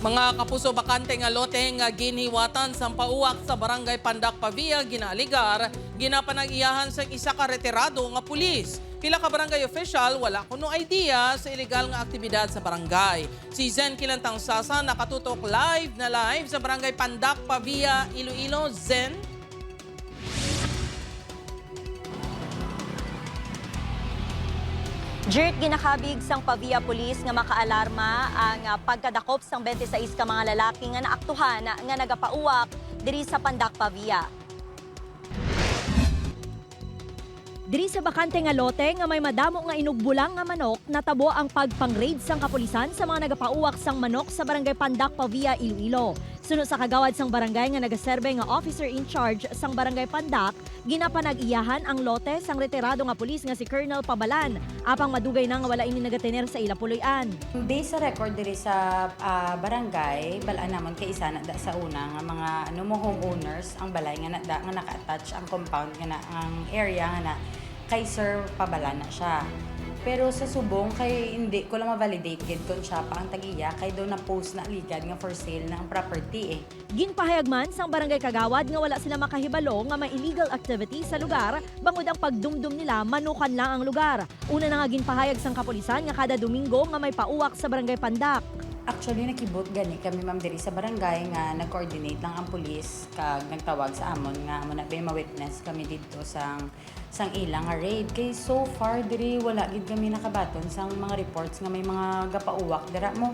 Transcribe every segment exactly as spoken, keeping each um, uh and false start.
Mga kapuso, bakante nga lote nga ginhiwatan sang pauwak sa Barangay Pandak Pavia ginaaligar, ginapanag-iyahan sang isa ka retirado nga pulis. Pila ka barangay official wala kuno idea sa illegal nga aktibidad sa barangay. Si Zen Kilantang Sasa nakatutok live na live sa Barangay Pandak Pavia, Iloilo. Zen? Jert, ginakabig sang Pavia Police nga makaalarma ang, ah, pagkadakop sang twenty-six ka mga lalaki nga naaktuhan nga nagapauwak diri sa Pandak Pavia. Diri sa bakante nga lote nga may madamo nga inugbulang nga manok, natabo ang pagpang-raid sang kapulisan sa mga nagapauwak sang manok sa Barangay Pandak Pavia, Iloilo. Suno sa kagawad sang barangay nga nagaserbe nga officer in charge sang Barangay Pandak, ginapanag-iyahan ang lote sang retirado nga pulis nga si Colonel Pabalan, apang madugay na nga wala ini nagatener sa ila puloy-an. Based sa record diri sa, ah, barangay, bal-an namon kay isa na da sa una nga mga, ano mo, homeowners ang balay nga na da, nga naka-attach ang compound nga na, ang area nga na kay Sir Pabalan na siya. Pero sa subong kay hindi ko lang ma-validate gid kon siya pa ang tag-iya kay daw na-post na ligad nga for sale na ang property eh. Ginpahayag man sang barangay kagawad nga wala sila makahibalo nga may illegal activity sa lugar bangod ang pagdumdom nila manukan lang ang lugar. Una na nga ginpahayag sang kapulisan nga kada Domingo nga may pauwak sa Barangay Pandak. Actually, nakibot gani kami, ma'am, diri sa barangay nga nag-coordinate lang ang pulis kag nagtawag sa amon nga amo na ba ma-witness kami didto sang sang ila nga raid. Kay so far diri wala gid kami nakabaton sang mga reports nga may mga gapauwak dira mo.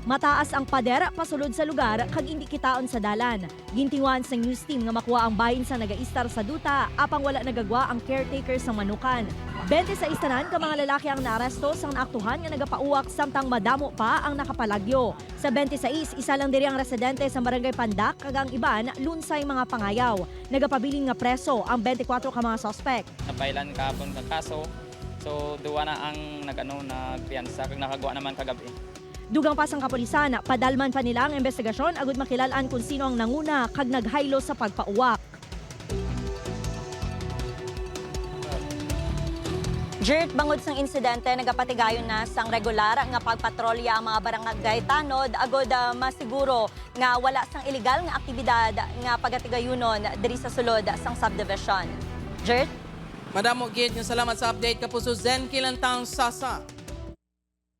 Mataas ang pader pasulod sa lugar kag indi kitaon sa dalan. Gintinguhaan sang news team nga makuha ang bahin sang nagaistar sa duta, apang wala nagagwa ang caretaker sang manukan. Twenty-sais tanan ka mga lalaki ang naaresto sang naaktuhan nga nagapauwak, samtang madamo pa ang nakapalagyo. Sa twenty-sais, isa lang diri ang residente sa Barangay Pandak, kag ang iban lunsay mga pangayaw. Nagapabilin nga preso ang twenty-four ka mga suspek. Napailan kahapon ka kaso, so duwa na ang nag-ano, nagpiyansa, kag nakagwa naman kagabi. Dugang pa sang kapulisan, padalman pa nila ang imbestigasyon agud makilal-an kon sino ang nanguna kag naghaylo sa pagpauwak. Jert, bangod sang insidente, nagapatigayon na sang regular nga pagpatrolya ang mga barangay tanod agud, ah, masiguro nga wala sang iligal nga aktibidad nga pagatigayunon diri sa sulod sang subdivision. Jert? Madamo gid nga salamat sa update, kapuso. Zen Kilantang Sasa.